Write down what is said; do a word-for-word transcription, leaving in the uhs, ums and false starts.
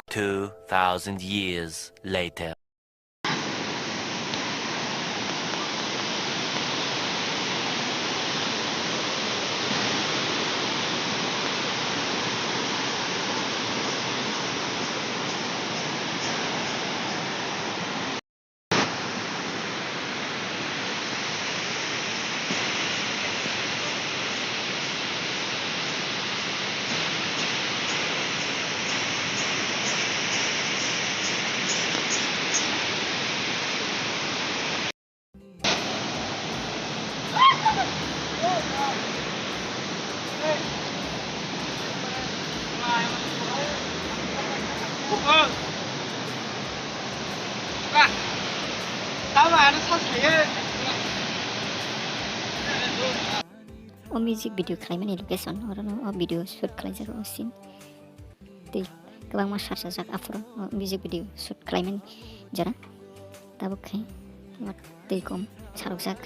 Two thousand years later. O music video khlaimani location orono o video shoot khlaijak o scene. Tei kwbangma sarsajak aphuru o music video shoot khlaimani jora. Tabuk khe tei kom sarokjak.